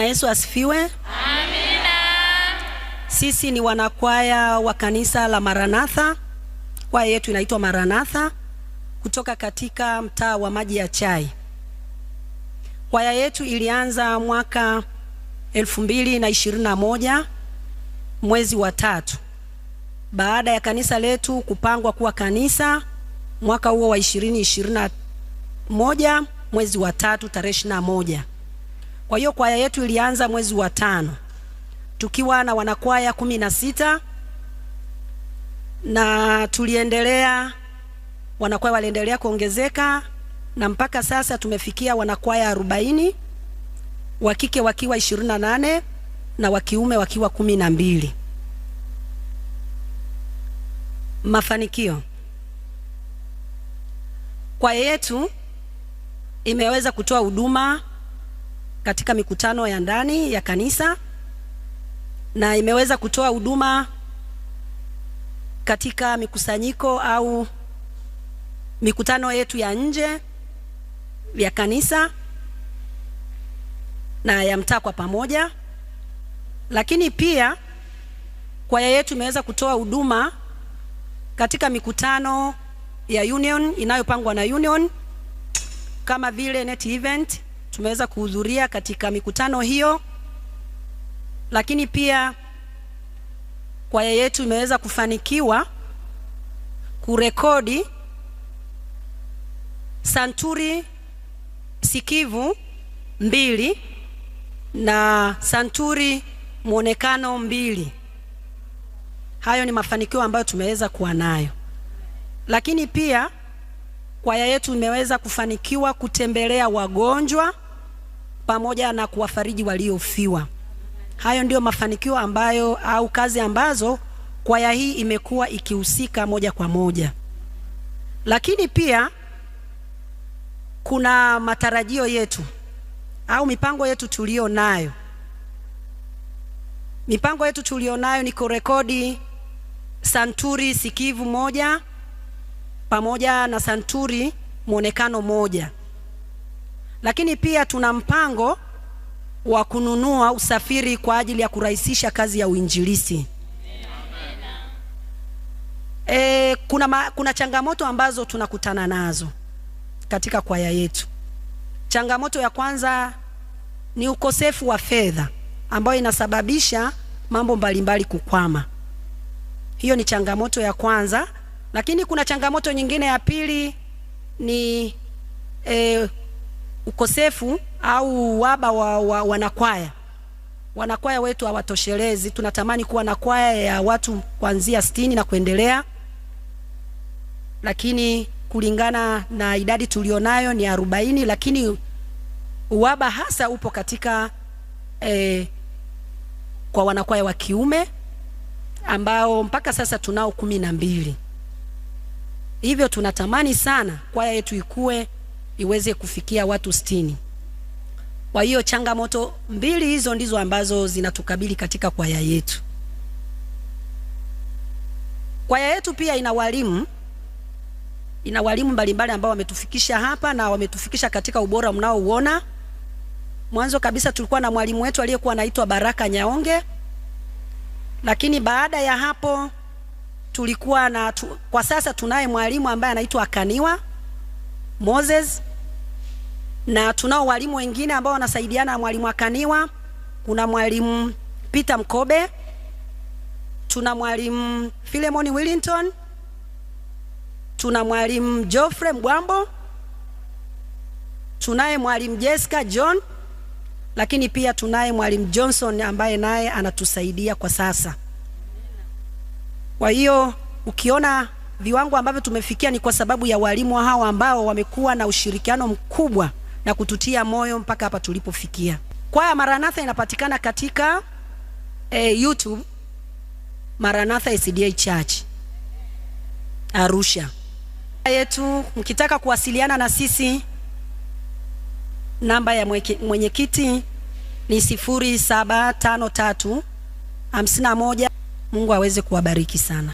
Yesu asifiwe. Amina. Sisi ni wanakwaya wa kanisa la Maranatha. Kwaya yetu inaitwa Maranatha kutoka katika mtaa wa Maji ya Chai. Kwaya yetu ilianza mwaka 2021 mwezi wa 3, baada ya kanisa letu kupangwa kuwa kanisa mwaka huo wa 2021 mwezi wa 3 tarehe 21. Kwa hiyo kwaya yetu ilianza mwezi wa 5 tukiwa na wanakwaya 16, na tuliendelea, wanakwaya waliendelea kuongezeka na mpaka sasa tumefikia wanakwaya 40, wa kike wakiwa 28 na wa kiume wakiwa 12. Mafanikio. Kwaya yetu imeweza kutoa huduma katika mikutano ya ndani ya kanisa na imeweza kutoa huduma katika mikusanyiko au mikutano yetu ya nje ya kanisa na ya mtaa kwa pamoja. Lakini pia kwaya yetu imeweza kutoa huduma katika mikutano ya union inayopangwa na union kama vile net event, tumeweza kuhudhuria katika mikutano hiyo. Lakini pia kwaya yetu imeweza kufanikiwa kurekodi santuri sikivu 2 na santuri muonekano 2. Hayo ni mafanikio ambayo tumeweza kuwa nayo. Lakini pia kwaya yetu imeweza kufanikiwa kutembelea wagonjwa pamoja na kuwafariji waliofiwa. Hayo ndio mafanikio ambayo au kazi ambazo kwaya hii imekuwa ikihusika moja kwa moja. Lakini pia kuna matarajio yetu au mipango yetu tulio nayo. Mipango yetu tulio nayo ni kurekodi santuri sikivu 1 pamoja na santuri muonekano 1. Lakini pia tuna mpango wa kununua usafiri kwa ajili ya kurahisisha kazi ya uinjilisti. Kuna changamoto ambazo tunakutana nazo katika kwaya yetu. Changamoto ya kwanza ni ukosefu wa fedha ambayo inasababisha mambo mbalimbali kukwama. Hiyo ni changamoto ya kwanza. Lakini kuna changamoto nyingine ya pili ni ukosefu au uhaba wa wanakwaya. Wanakwaya wetu hawatoshelezi. Tunatamani kuwa na kwaya ya watu kuanzia 60 na kuendelea, lakini kulingana na idadi tulionayo ni 40, lakini uhaba hasa upo katika kwa wanakwaya wa kiume ambao mpaka sasa tunao 12. Hivyo tunatamani sana kwaya yetu ikue iweze kufikia watu 60. Kwa hiyo changamoto 2 hizo ndizo ambazo zinatukabili katika kwaya yetu. Kwaya yetu pia ina walimu, ina walimu mbalimbali ambao wametufikisha hapa na wametufikisha katika ubora mnaouona. Mwanzo kabisa tulikuwa na mwalimu wetu aliyekuwa anaitwa Baraka Nyaonge. Lakini baada ya hapo tulikuwa na kwa sasa tunaye mwalimu ambaye anaitwa Akaniwa Moses, na tunao walimu wengine ambao wanasaidiana na mwalimu Akaniwa. Kuna mwalimu Peter Mkobe, tuna mwalimu Philemon Willington, tuna mwalimu Geoffrey Mgwambo, tunaye mwalimu Jessica John, lakini pia tunaye mwalimu Johnson ambaye naye anatusaidia kwa sasa. Kwa hiyo ukiona viwango ambavyo tumefikia ni kwa sababu ya walimu hawa ambao wamekuwa na ushirikiano mkubwa na kututia moyo mpaka hapa tulipofikia. Kwaya Maranatha inapatikana katika YouTube, Maranatha SDA Church Arusha. Yetu, mkitaka kuwasiliana na sisi, namba ya mwenyekiti ni 0753 51. Mungu aweze kuwabariki sana.